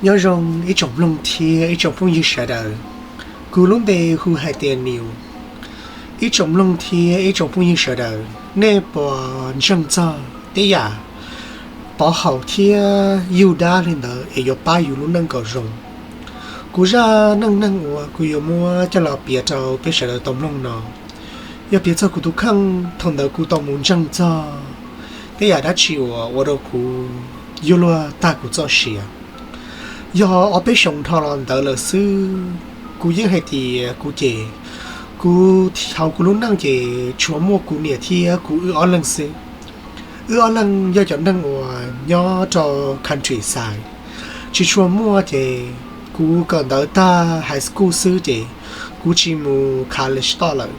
Nyob zoo ib tsoom mloog thiab ib tsoom phooj ywg sawv daws. Kuv lub npe hu hais tias Niu. Ib tsoom mloog thiab ib tsoom phooj ywg sawv daws, nej puas ntseeg txog tej yam pov haum thiab yug dab li ntawd es yuav pab yus lub neej kom zoo? Kuv zaj neej neeg uas kuv yuav muab coj los piav rau peb sawv daws tau mloog no, yog piav txog kuv tus kheej thaum ntawd kuv tau mus ntseeg txog tej yam dab tsi uas ua rau kuv yuav luag tag kuv txoj sia. Yog ob peb xyoos dhau los ntawd lawm xwb, kuv yeej hais tias kuv ces, kuv hauv kuv lub neej ces tsuas muaj kuv niam thiab kuv wb ob leeg xwb. Wb ob leeg yog cov neeg uas nyob rau countryside, tsis tshua muaj ces kuv kawm ntawv tag high school xwb ces kuv tsis mus college toj lawm.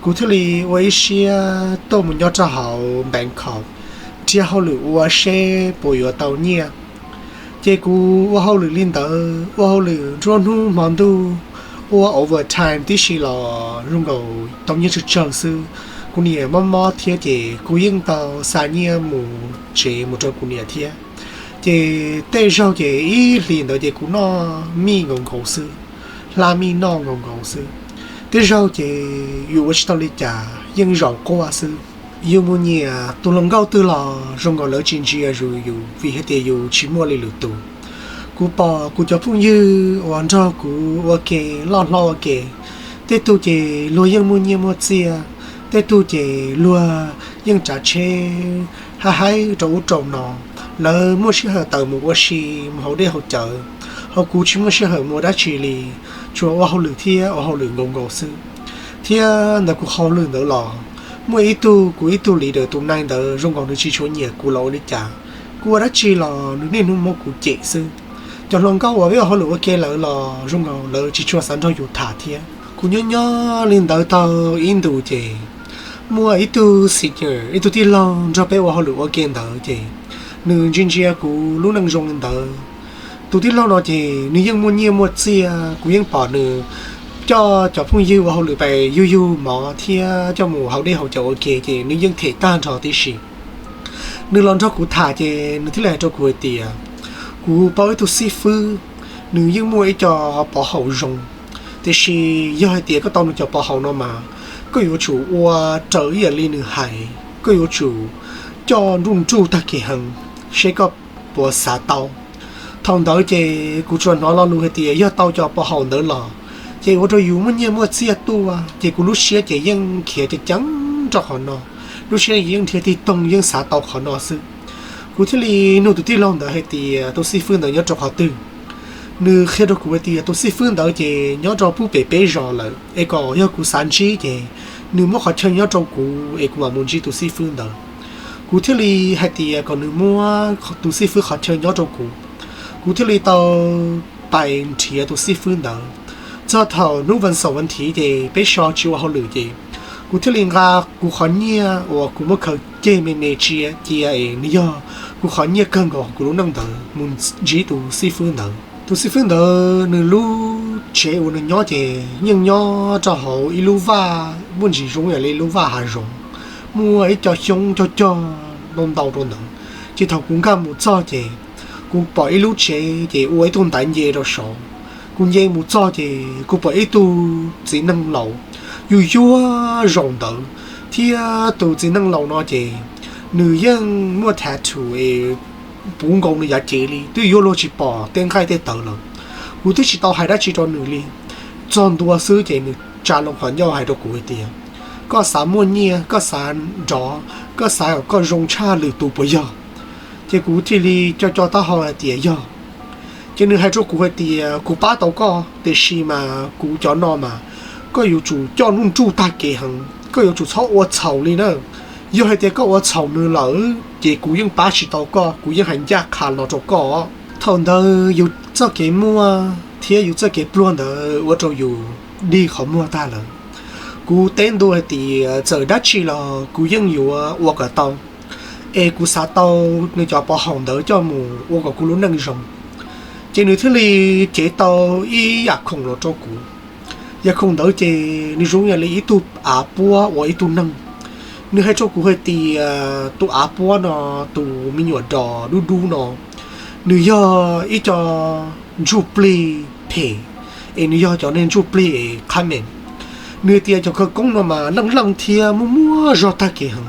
Kuv thiaj li ua ib siab tuaj mus nyob rau hauv Bangkok, nrhiav hauj lwm ua seb puas yuav tau nyiaj. Ces kuv ua hauj lwm li ntawd, ua hauj lwm nruab hnub hmo ntuj, ua overtime tib si los zoo nkaus tau nyiaj tsawg tsawg xwb. Kuv niam mob mob thiab ces kuv yeej tau xa nyiaj mus tsev mus rau kuv niam thiab. Ces tej zaug ces ib hlis ntawd ces kuv noj mij nkaus nkaus xwb, hla mij noj nkaus nkaus xwb. Tej zaug ces yus ua tsis tau li cas yeej zaum quaj xwb. Yus mus nyiam tus hluas nkauj twg los zoo nkaus lawv tsis ntsia yus, vim hais tias yus tsis muaj li lwm tus. Kuv pom kuv cov phooj ywg uas nrog kuv ua ke, loj hlob ua ke, tej tug ces luag yeej muaj nyiaj muaj txiaj, tej tug ces luag yeej tsav tsheb haib haib rau ub rau no, lawv muaj sij hawm tawm mus ua si, mus haus dej haus cawv, ho kuv tsis muaj sij hawm mus ua dab tsi li, tsuas ua hauj lwm thiab ua hauj lwm nkaus nkaus xwb. Thiab ntawm kuv hauj lwm ntawd los muaj ib tug, kuv ib tug leader, tus nai ntawd zoo nkaus nws tsis tshua nyiam kuv los ua li cas. Kuv ua dab tsi los nws niaj hnub muab kuv cem xwb. Cov hluas nkauj uas peb ua hauj lwm ua ke lawm los zoo nkaus lawv tsis tshua xav nrog yus tham thiab. Kuv nyob nyob li ntawd tau ib ntus ces muaj ib tug senior, ib tug tij laug nrog peb ua hauj lwm ua ke ntawd ces nws ntsia ntsia kuv lub neej zoo li ntawd. Tus tij laug no ces nws yeej muaj nyiaj muaj txiaj, kuv yeej pom nws coj cov phooj ywg ua hauj lwm pais yug yug mov thiab coj mus haus dej haus cawv ua ke ces nws yeej them tag nrho tib si. Nws los nrog kuv tham ces nws thiaj li hais rau kuv hais tias kuv paub ib tug xib fwb, nws yeej muaj ib co pov haum zoo, tiam sis yog hais tias koj tau nws cov pov haum no mas koj yuav tsum ua raws ib yam li nws hais, koj yuav tsum coj nruj nruj tag kev heev, seb koj puas xav tau. Thaum ntawd ces kuv tsuas hnov lo lus hais tias yog tau cov pov haum ntawd los ces ua rau yus muaj nyiaj muaj txiaj tuaj, ces kuv lub siab ces yeej khiav ceev ceev rau qhov no, lub siab yeej nrhiav tig toog yeej xav tau qhov no xwb. Kuv thiaj li nug tus tij laug ntawd hais tias tus xib fwb ntawd nyob rau qhov twg. Nws qhia rau kuv hais tias tus xib fwb ntawd ces nyob rau pub pem peb zos lawm, es kom yog kuv xav ntsib ces nws muab qhov chaw nyob rau kuv es kuv mam mus ntsib tus xib fwb ntawd. Kuv thiaj li hais tias kom nws muab tus xib fwb qhov chaw nyob rau kuv. Kuv thiaj li tau pais nrhiav tus xib fwb ntawd. Txog thaum hnub vas xaum vas thiv ces peb so tsis ua hauj lwm ces kuv thiaj li nqa kuv qhov nyiaj uas kuv muab khaws ceg me me cia cia es nws yog kuv qhov nyiaj kawg nkaus kuv lub neej ntawd mus ntsib tus xib fwb ntawd. Tus xib fwb ntawd nws lub tsev uas nws nyob ces yeej nyob rau hauv ib lub vaj muaj ntsis zoo yam li lub vaj hav zoov, muaj ib co xyoob cog cog ntau ntau rau ntawd. Ces thaum kuv nkag mus txog ces kuv pom ib lub tsev ces ua ib tug ntaiv nce rau saud. Kuv nce mus txog ces kuv pom ib tug txiv neej laus yuag yuag zaum ntawd, thiab tus txiv neej laus no ces nws yeej muaj tattoo es puv nkaus nws yav cev li, twb yuav luag tsis pom tej nqaij tej tawv lawm. Kuv twb tsis tau hais dab tsi rau nws li. Txog ntua xwb ces nws tsa loo qhov ncauj hais rau kuv hais tias, koj xav muaj nyiaj, koj xav nrov, koj xav kom koj zoo tshaj lwm tus puas yog? Ces kuv thiaj li co co taub hau hais tias yog. Ces nws hais rau kuv hais tias kuv pab tau koj, tiam sis mas kuv cov no mas koj yuav tsum coj nruj nruj tag kev heev, koj yuav tsum txhob ua txhaum li na. Yog hais tias koj ua txhaum nws lawm ces kuv yeej pab tsis tau koj, kuv yeej hais ncaj qha no rau koj. Thaum ntawd yus txoj kev muaj thiab yus txoj kev pluag ntawd ua rau yus dig qhov muag tag lawm. Kuv teb ntua hais tias txawm dab tsi los kuv yeej yuav ua kom tau, es kuv xav tau nws cov pov haum ntawd coj mus ua kom kuv lub neej zoo. Ces nws thiaj li cev tau ib yam khoom los rau kuv. Yam khoom ntawd ces nws zoo yam li ib tug av puab uas ib tug neeg. Nws hais rau kuv hais tias tus av puab no, tus me nyuam dos dub dub no, Nws yog ib co ntsuj plig phem, es nws yog cov neeg ntsuj plig es qhab meem. Nws tias cov khawv koob no mas leej leej thiab muaj muaj zog tag kev heev.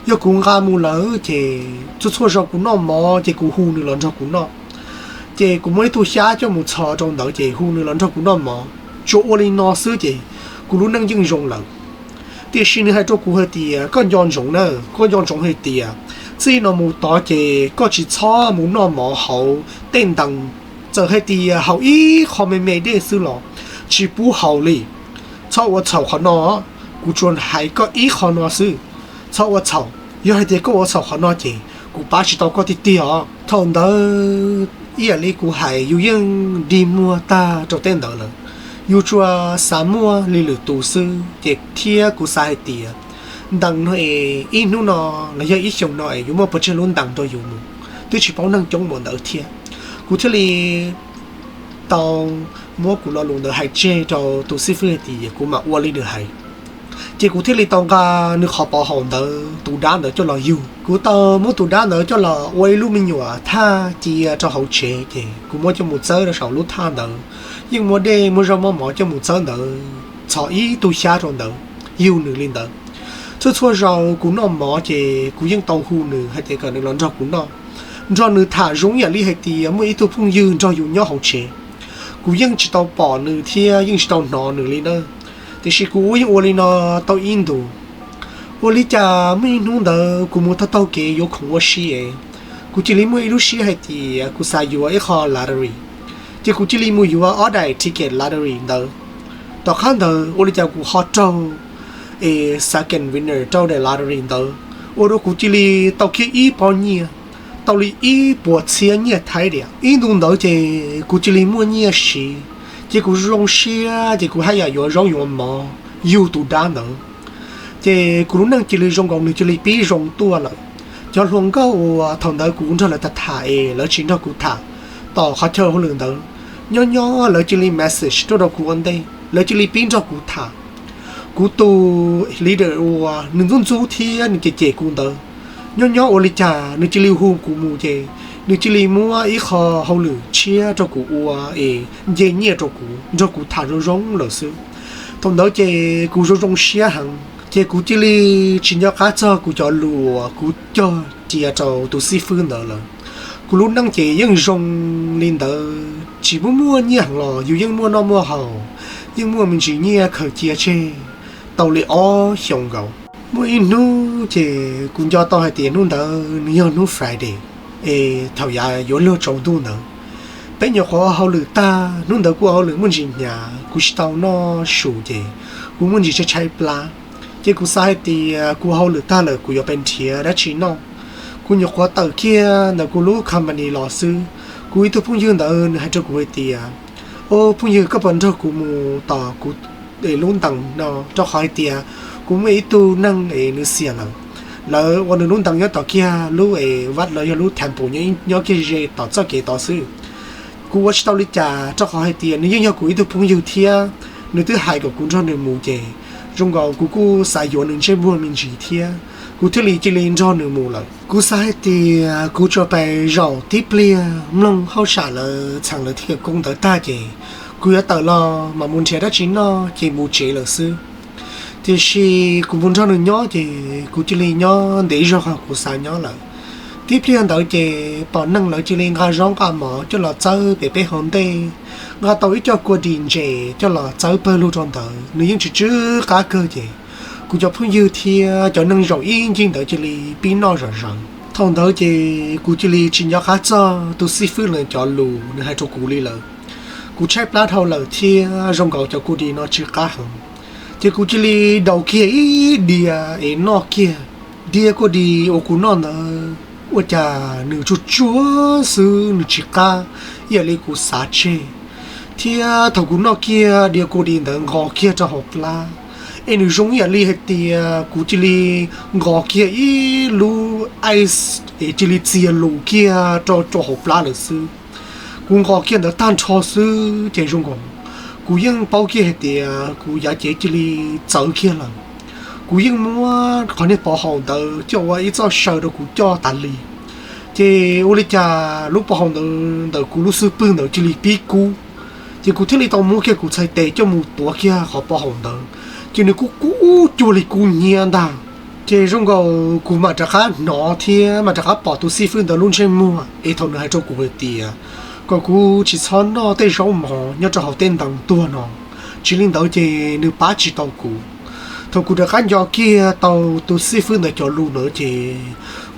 Yog kuv nqa mus lawm ces txhua txhua zaus kuv noj mov ces kuv hu nws los nrog kuv noj. Ces kuv muab ib tug xyab coj mus txhos rau ntawd ces hu nws los nrog kuv noj mov, tsuas ua li no xwb ces kuv lub neej yeej zoo lawm. Tiam sis nws hais rau kuv hais tias koj nco ntsoov na, koj nco ntsoov hais tias txij no mus tod ces koj tsis txhob mus noj mov hauv tej ntees, txawm hais tias haus ib qho me me dej xwb los tsis pub haus li. Txhob ua txhaum qhov no, kuv tsuas hais koj ib qho no xwb. Txhob ua txhaum, yog hais tias koj ua txhaum qhov no ces kuv pab tsis tau koj tiag tiag os. Thaum ntawd ib yam li kuv hais, yus yeej dig muag tag rau tej ntawd lawm. Yus tsuas xav muaj li lwm tus xwb ces thiab kuv xav hais tias ntees no es ib hnub no los yog ib xyoos no es yuav muaj pov tseg lub ntees rau yus mus, twb tsis paub neeg coob npaum ntawd thiab. Kuv thiaj li tau muab kuv lo lus ntawd hais tseg rau tus xib fwb hais tias kuv mam ua li nws hais. Ces kuv thiaj li tau nqa nws qhov pov haum ntawd, tus dab ntawd coj los yug. Kuv tau muab tus dab ntawd coj los ua ib lub me nyuam thaj cia rau hauv tsev, ces kuv muab coj mus txawb rau saum lub thaj ntawd. Yeej muab dej muab zaub muab mov coj mus txawb ntawd, txhos ib tug xyab rau ntawd, yug nws li ntawd. Txhua txhua zaus kuv noj mov ces kuv yeej tau hu nws hais tias kom nws los nrog kuv noj, nrog nws tham zoo ib yam li hais tias muaj ib tug phooj ywg nrog yus nyob hauv tsev. Kuv yeej tsis tau pom nws thiab yeej tsis tau hnov nws li na. Tiam sis kuv ua yeej ua li no tau ib ntus. Ua li cas muaj ib hnub ntawd kuv mus taug taug kev yuav khoom ua si es kuv cia li muaj ib lub siab hais tias kuv xav yuav ib qho lottery. Ces kuv cia li mus yuav ob daim ticket lottery ntawd. Tom qab ntawd ua li cas kuv ho raug es second winner rau daim lottery ntawd, ua rau kuv cia li tau kiag ib pob nyiaj, tau li ib puas txhiab nyiaj Thaib tias. Ib ntus ntawd ces kuv cia li muaj nyiaj siv, ces kuv zoo siab ces kuv haj yam yuav zaub yuav mov yug tus dab ntawd. Ces kuv lub neej cia li zoo nkaus nws cia li pib zoo tuaj lawm. Cov hluas nkauj uas thaum ntawd kuv nrog lawv tham tham es lawv tsis nrog kuv tham tom qhov chaw hauj lwm ntawd, nyob nyob lawv cia li message tuaj rau kuv ua ntej, lawv cia li pib nrog kuv tham. Kuv tus leader uas nws ntxub ntxub thiab nws cem cem kuv ntawd, nyob nyob ua li cas nws cia li hu kuv mus ces nws cia li muab ib qho hauj lwm tshiab rau kuv ua es nce nyiaj rau kuv, nrog kuv tham zoo zoo lawm xwb. Thaum ntawd ces kuv zoo zoo siab heev ces kuv cia li tsis nco qab txog kuv cov lus uas kuv cog cia rau tus xib fwb ntawd lawm. Kuv lub neej ces yeej zoo li ntawd, tsis muaj muaj nyiaj heev los yus yeej muaj noj muaj haus, yeej muaj me ntsis nyiaj khaws cia tseg tau li ob xyoos nkaus. Muaj ib hnub ces kuv nco tau hais tias hnub ntawd nws yog hnub Friday es thaum yav yuav luag tsaus ntuj ntawd. Peb nyuam qhuav ua hauj lwm tag, hnub ntawd kuv ua hauj lwm muaj ntsis hnyav, kuv tsis tau noj su ces kuv muaj ntsis tshaib tshaib plab. Ces kuv xav hais tias kuv ua hauj lwm tag lawm kuv yuav pes nrhiav dab tsi noj. Kuv nyuam qhuav tawm kiag ntawm kuv lub company los xwb, kuv ib tug phooj ywg ntawd nws hais rau kuv hais tias, Au phooj ywg, koj puas nrog kuv mus tom kuv lub ntees no? Rau qhov hais tias kuv muaj ib tug neeg es nws xiam lawm, lawv ua nws lub ntees nyob tom kiag lub es vaj los yog lub temple nyob kiag ze tom txoj kev tod xwb. Kuv ua tsis tau li cas rau qhov hais tias nws yeej yog kuv ib tug phooj ywg thiab, nws twb hais kom kuv nrog nws mus ces zoo nkaus kuv kuj xav yuav nws ntsej muag me ntsis thiab, kuv thiaj li cia li nrog nws mus lawm. Kuv xav hais tias kuv tsuas pais zaum tib pliag mloog hauj sam lawv txheem lawv thib khawv koob ntawd tag ces kuv yuav tawm los mam mus nrhiav dab tsi noj ces mus tsev lawm xwb. Tiam sis kuv mus nrog nws nyob ces kuv cia li nyob ntev zog qhov kuv xav nyob lawm. Tib pliag ntawd ces pom neeg lawv cia li nqa zaub nqa mov coj los txawb pem peb hauv ntej, nqa tau ib co kua dis ntses coj los txawb pawg lug rau ntawd, nws yeej tsis tsw qab kawg ces kuv cov phooj ywg thiab cov neeg zaum ib ncig ntawd cia li pib noj zom zaws. Thaum ntawd ces kuv cia li tsis nco qab txog tus xib fwb lawv cov lus nws hais rau kuv li lawm. Kuv tshaib plab dhau lawm thiab zoo nkaus cov kua dis no tsw qab heev, ces kuv cia li daus kiag ib diav es noj kiag. Diav kua dis uas kuv noj ntawd ua cas nws tsuag tsuag xwb, nws tsis qab ib yam li kuv xav tseg. Thiab thaum kuv noj kiag diav kua dis ntawd nqos kiag rau hauv plab, es nws zoo ib yam li hais tias kuv cia li nqos kiag ib lub ice es cia li txias lus kiag rau rau hauv plab lawm xwb. Kuv nqos kiag ntawd tag nrho xwb ces zoo nkaus kuv yeej paub kiag hais tias kuv yav cev cia li txawv kiag lawm. Kuv yeej muab qhov niag pov haum ntawd coj ua ib txoj saw rau kuv coj tas li. Ces ua li cas lub pov haum ntawd ntawm kuv lub xub pwg ntawd cia li pib kub, ces kuv thiaj li tau muab kiag kuv txhais tes coj mus tuav kiag qhov pov haum ntawd, ces nws kub kub cuag li kub hnyiab ntag. Ces zoo nkaus kuv mam rov qab hnov thiab mam rov qab pom tus xib fwb ntawd lub ntsej muag es thaum nws hais rau kuv hais tias kom kuv tsis txhob noj tej zaub mov nyob rau hauv tej ntoo tuag no, tsis li ntawd ces nws pab tsis tau kuv. Thaum kuv rov qab nco kiag tau tus xib fwb ntawd cov lus ntawd ces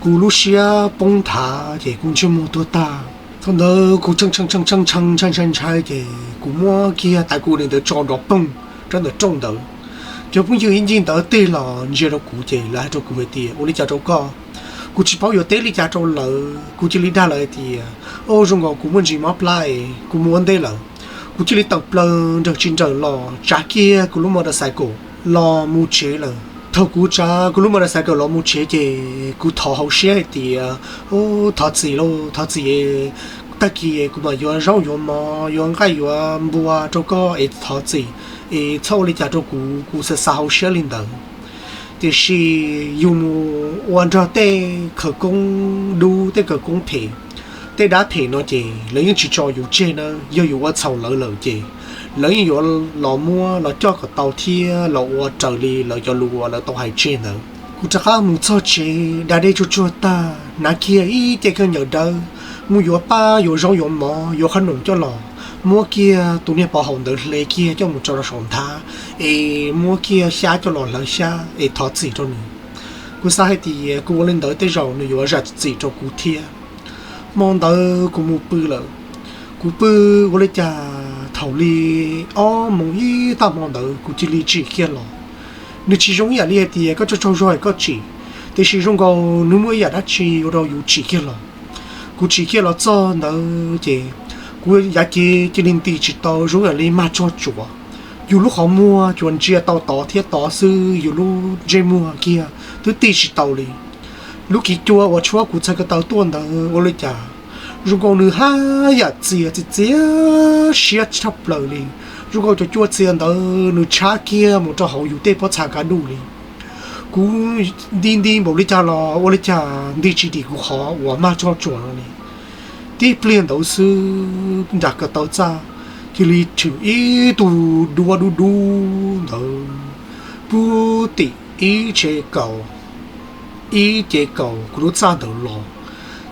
kuv lub siab poob nthav ces kuv ntsej muag tuag tag. Thaum ntawd kuv tshee tshee tshee tshee ntshai ntshai ntshai ces kuv muab kiag tas kuv ntawd tso nrov poog rau ntawm rooj ntawd. Cov phooj ywg ib ncig ntawd tig los ntsia rau kuv ces lawv hais rau kuv hais tias ua li cas rau koj? Kuv tsis paub yuav teb li cas rau lawv, kuv cia li dag lawv hais tias o zoo nkaus kuv muaj ntsis mob plab es kuv mus ua ntej lawm. Kuv cia li tawm plaws nrawm tsis nrawm los tsav kiag kuv lub motorcycle los mus tsev lawm. Thaum kuv tsav kuv lub motorcycle los mus tsev ces kuv thov hauv siab hais tias o thov txim lauj, thov txim, tag kis kuv mam yuav zaub yuav mov yuav nqaij yuav npua rau koj es thov txim, es txhob ua li cas rau kuv, kuv xav xav hauv siab li ntawd. Tiam sis yus mus ua nrog tej khawv koob dub tej khawv koob phem, tej dab phem no ces lawv yeej tsis tso yus tseg na, yog yus ua txhaum lawv lawm ces lawv yeej yuav los muab los coj kom tau thiab los ua raws li lawv cov lus uas lawv tau hais tseg ntawd. Kuv rov qab mus txog tsev da dej tsuag tsuag tag, hnav kiag ib ce khaub ncaws dawb, mus yuav pab yuav zaub yuav mov yuav qhob noom coj los, muab kiag tus niag pov haum ntawd hle kiag coj mus tso rau saum nthab, es muab kiag xyab coj los hlawv xyab es thov txim rau nws. Kuv xav hais tias kuv ua li ntawd tej zaum nws yuav zam txim rau kuv thiab. Hmo ntawd kuv mus pw lawm. Kuv pw ua li cas thaum li ob moos ib tag hmo ntawd kuv cia li tsim kiag los. Nws tsis zoo ib yam li hais tias koj tsaug tsaug zog es koj tsim, tiam sis zoo nkaus nws muaj ib yam dab tsi ua rau yus tsim kiag los. Kuv tsim kiag los txog ntawd ces kuv yav cev cia li nti tsis tau, zoo ib yam li mag tsog tsuam. Yus lub qhov muag tsuas ntsia tau tod thiab tod xwb, yus lub ntsej muag kiag twb ti tsis tau li. Lub kiv cua uas tshuab kuv txhais ko taw tuaj ntawd ua li cas zoo nkaus nws haj yam txias txias siab tshaj plaws li. Zoo nkaus cov cua txias ntawd nws tshab kiag mus rau hauv yus tej pob txha kaj duj li. Kuv nti nti npaum li cas los ua li cas nti tsis dim kuv qhov uas mag tsog tsuam no li. Tib pliag ntawd xwb nram ko taw txaj cia li tshwm ib tug duab dub dub ntawd puag tim ib ce kaus, ib ce kaus kuv lub txaj ntawd los.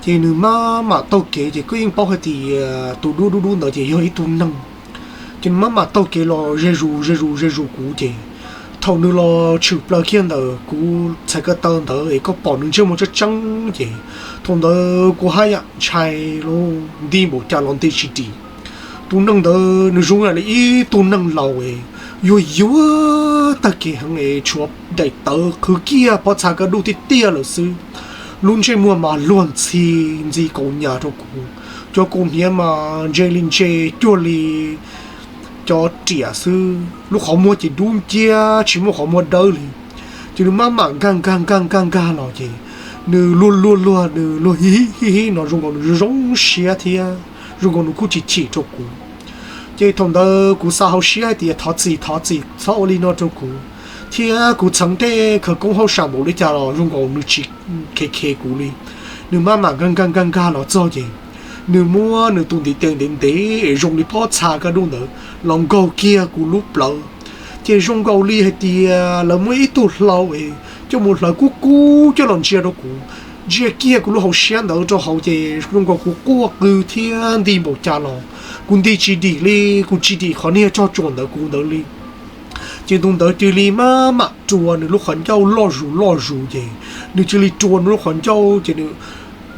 Ces nws maj mam taug kev ces koj yeej paub hais tias tus duab dub dub ntawd ces yog ib tug neeg. Ces nws maj mam taug kev los ze zus ze zus ze zus kuv ces thaum nws los tshwm plaws kiag ntawm kuv txhais ko taw ntawd es koj pom nws ntsej muag tseeb tseeb ces thaum ntawd kuv haj yam ntshai lauj, nti npaum cas los nti tsis dim. Tus neeg ntawd nws zoo ib yam li ib tug neeg laus es yuag yuag tag kev heev es tshuav daim tawv qhwv kiag pob txha kaj duj tiaj tiaj lawm xwb. Lub ntsej muag mas luag ntxhi ntxi kaus nyas rau kuv, cov kaus hniav mas ntse li ntse cuag li cov riam xwb, lub qhov muag ces dub nciab tsis muaj qhov muag dawb li. Ces nws maj mam nkag nkag nkag nkag nkag los ces nws luag luag luag, nws luag hib hib hib no zoo nkaus nws zoo siab thiab zoo nkaus nws kuj chim chim rau kuv. Ces thaum ntawd kuv xav hauv siab hais tias thov txim thov txim txhob ua li no rau kuv, thiab kuv txheev tej khawv koob hauj sam npaum li cas los zoo nkaus nws tsis khe khe kuv li. Nws maj mam nkag nkag nkag nkag los txog ces nws muab nws tus ntiv tes ntev ntev es zoo li pob txha kaj duj ntawd los nkaug kiag kuv lub plawv. Ces zoo nkaus li hais tias lawv muab ib tug hlau es coj mus hlawv kub kub coj los ntsia rau kuv. Ntsia kiag kuv lub hauv siab ntawd rau hauv ces zoo nkaus kuv quaj qw thiab nti npaum cas los kuv nti tsis dim li, kuv tsis dim qhov niag tsog tsuam ntawd kuv ntawd li. Ces tus ntawd cia li maj mam rua nws lub qhov ncauj loj zus loj zus ces nws cia li rua nws lub qhov ncauj ces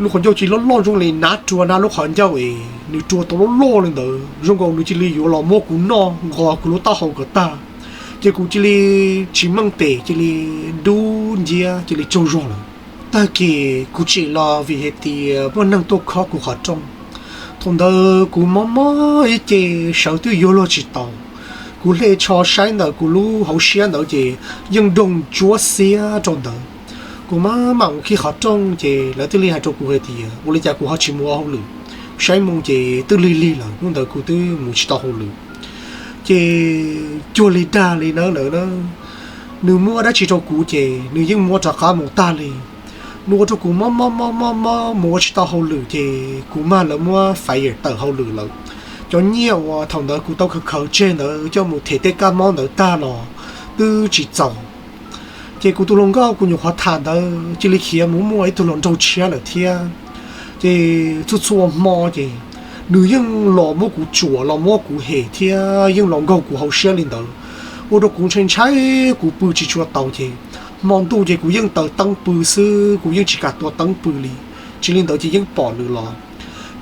lub qhov ncauj cia li loj loj zoo li nab rua nab lub qhov ncauj es nws rua tau loj loj li ntawd zoo nkaus nws cia li yuav los muab kuv noj nqos kuv lub taub hau kom tag. Ces kuv cia li tsis meej pem cia li dub nciab cia li tsaug zog lawm. Tag kis kuv tsim los vim hais tias muaj neeg tuaj khob kuv qhov rooj. Thaum ntawd kuv mob mob ib ce sawv twb yuav luag tsis tau. Kuv hle tsho saib ntawm kuv lub hauv siab ntawd ces yeej doog ntsuab xiab rau ntawd. Kuv maj mam mus khi qhov rooj ces lawv thiaj li hais rau kuv hais tias ua li cas kuv ho tsis mus ua hauj lwm. Saib mus ces twb lig lig lawm, hnub ntawd kuv twb mus tsis tau hauj lwm. Ces cuag li dag li nawb lawm na, nws muab dab tsi rau kuv ces nws yeej muab rov qab mus tag li. Nws ua rau kuv mob mob mob mob mob mus ua tsis tau hauj lwm ces kuv mag lawv muab fire tawm hauj lwm lawm. Cov nyiaj uas thaum ntawd kuv tau khaws khaws tseg ntawd coj mus them tej kab mob ntawd tag los twb tsis txaus. Ces kuv tus hluas nkauj kuv nyuam qhuav tham ntawd cia li khiav mus muaj ib tug hluas nraug tshiab lawm thiab. Ces txhua txhua hmo ces nws yeej los muab kuv tsuam los muab kuv hem thiab yeej los nkaug kuv hauv siab li ntawd, ua rau kuv ntshai ntshai, kuv pw tsis tshua taus ces hmo ntuj ces kuv yeej taws teeb pw xwb, kuv yeej tsis kam tua teeb pw li. Tsis li ntawd ces yeej pom nws los.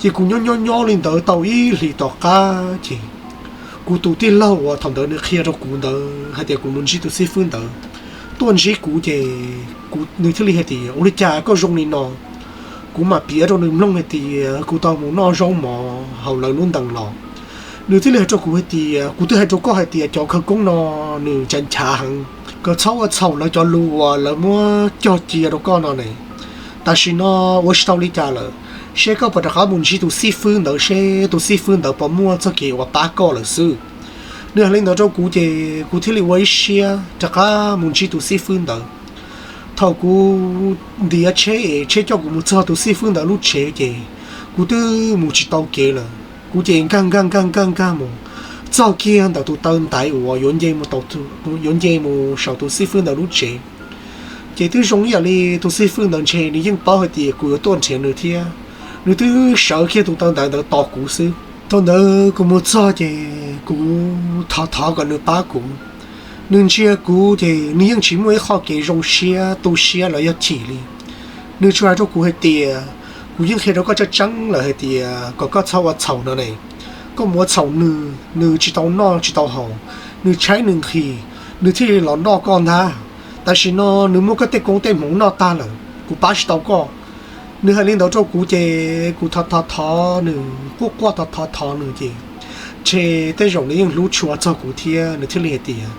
Ces kuv nyob nyob nyob li ntawd tau ib hlis tom qab ces kuv tus tij laug uas thaum ntawd nws qhia rau kuv ntawd hais tias kuv mus ntsib tus xib fwb ntawd tuaj ntsib kuv ces nws thiaj li hais tias, ua li cas koj zoo li no? Kuv mam piav rau nws mloog hais tias kuv tau mus noj zaub mov hauv lawv lub ntees los. Nws thiaj li hais rau kuv hais tias, kuv twb hais rau koj hais tias cov khawv koob no nws nchav nchav heev, koj txhob ua txhaum lawv cov lus uas lawv muab cog cia rau koj no ne. Tam sim no ua tsis tau li cas lawm, seb koj puas rov qab mus ntsib tus xib fwb ntawd seb tus xib fwb ntawd puas muaj txoj kev uas pab koj lawm xwb. Nws hais li ntawd rau kuv ces kuv thiaj li ua ib siab rov qab mus ntsib tus xib fwb ntawd. Thaum kuv ntiav tsheb es tsheb coj kuv mus txog tus xib fwb ntawd lub tsev ces kuv twb mus tsis tau kev lawm. Kuv ces nkag nkag nkag nkag nkag mus txog kiag ntawm tus taw ntaiv uas yuav nce mus saum tus xib fwb ntawd lub tsev. Ces twb zoo ib yam li tus xib fwb ntawd ntshe nws yeej paub hais tias kuv yuav tuaj nrhiav nws thiab, nws twb sawv kiag tus taw ntaiv ntawd tos kuv xwb. Thaum ntawd kuv mus txog ces kuv thov thov kom nws pab kuv. Nws ntsia kuv ces nws yeej tsis muaj ib qho kev zoo siab tu siab los yog chim li. Nws tsuas hais rau kuv hais tias, kuv yeej qhia rau koj tseeb tseeb lawm hais tias kom koj txhob ua txhaum no ne. Koj mus ua txhaum nws, nws tsis tau noj tsis tau haus, nws tshaib nws nqhis, nws thiaj li los noj koj ntag. Tam sim no nws muab koj tej koob tej hmoov noj tag lawm, kuv pab tsis tau koj. Nws hais li ntawd rau kuv ces kuv thov thov thov nws, quaj quaj thov thov thov nws ces ntshe tej zaum nws yeej hlub tshua txog kuv thiab nws thiaj li hais tias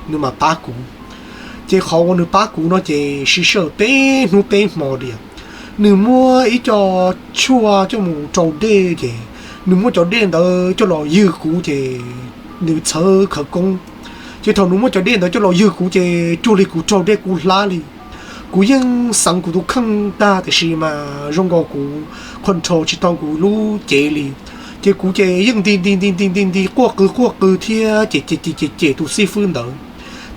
nws mam pab kuv. Ces qhov uas nws pab kuv no ces siv sij hawm peb hnub peb hmo tias nws muab ib co tshuaj coj mus rau dej ces nws muab cov dej ntawd coj los ywg kuv ces nws txhawv khawv koob. Ces thaum nws muab cov dej ntawd coj los ywg kuv ces cuag li kuv raug dej kub hlab li. Kuv yeej xeev kuv tus kheej tag tiam sis mas zoo nkaus kuv control tsis tau kuv lub cev li. Ces kuv ces yeej nti nti nti nti nti nti quaj qw quaj qw thiab ces cem cem cem tus xib fwb ntawd.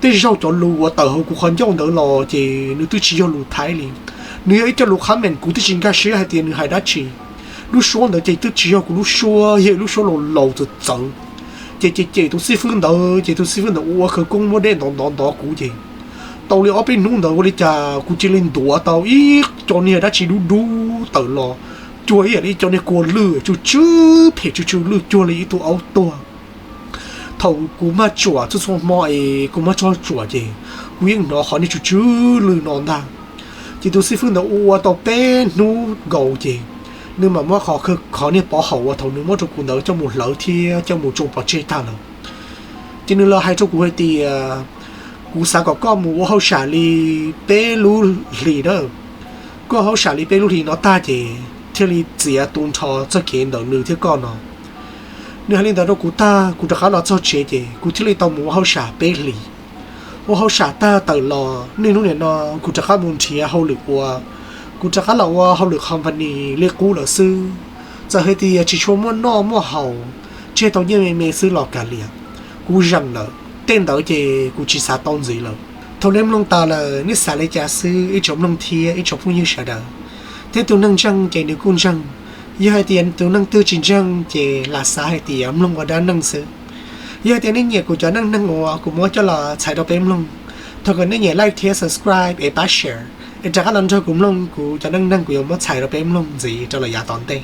Tej zaug cov lus uas tawm hauv kuv qhov ncauj ntawd los ces nws twb tsis yog lus Thaib li, nws yog ib co lus qhab meem kuv twb tsis nkag siab hais tias nws hais dab tsi. Lub suab ntawd ces twb tsis yog kuv lub suab, yog ib lub suab laus laus txawv txawv. Ces cem cem tus xib fwb ntawd ces tus xib fwb ntawd ua khawv koob muab dej ntov ntov ntov kuv ces tau li ob peb hnub ntawd ua li cas kuv cia li ntuav tau ib co niag dab tsi dub dub tawm los, cuag ib yam li ib co niag kua lwj tsw tsw phem tsw tsw lwj cuag li ib tug aub tuag. Thaum kuv mag tsuam txhua txhua hmo es kuv mag txog tsuam ces kuv yeej hnov qhov niag tsw tsw lwj no ntag. Ces tus xib fwb ntawd ua tau peb hnub nkaus ces nws mam muab qhov niag pov haum uas thaum nws muab rau kuv ntawd coj mus hlawv thiab coj mus tso pov tseg tag lawm. Ces nws los hais rau kuv hais tias, kuv xav kom koj mus ua hauj sam li peb lub hlis na, koj hauj sam li peb lub hlis no tag ces thiaj li txiav tu nrho txoj kev ntawm nws thiab koj no. Nws hais li ntawd rau kuv tag kuv rov qab los txog tsev ces kuv thiaj li tau mus ua hauj sam peb hlis. Ua hauj sam tag tawm los niaj hnub nim no kuv rov qab mus nrhiav hauj lwm ua, kuv rov qab los ua hauj lwm company li qub lawm xwb. Txawm hais tias tsis tshua muaj noj muaj haus, tseg tau nyiaj me me xwb los kav liam, kuv zeem lawm, tej ntawd ces kuv tsis xav tau ntxiv lawm. Thaum nej mloog tas lawm nej xav li cas xwb ib tsoom mloog thiab ib tsoom phooj ywg sawv daws. Thiab tus neeg ntseeg ces nws kuj ntseeg, yog hais tias tus neeg twg tsis ntseeg ces lam xav hais tias mloog ua dab neeg xwb. Yog hais tias nej nyiam kuv cov neej neeg uas kuv muab coj los txhais rau peb mloog, thov kom nej nyiam like thiab subscribe es pab share es rov qab los nrog kuv mloog kuv cov neej neeg kuv yuav muab txhais rau peb mloog ntxiv rau lawm yav tom ntej.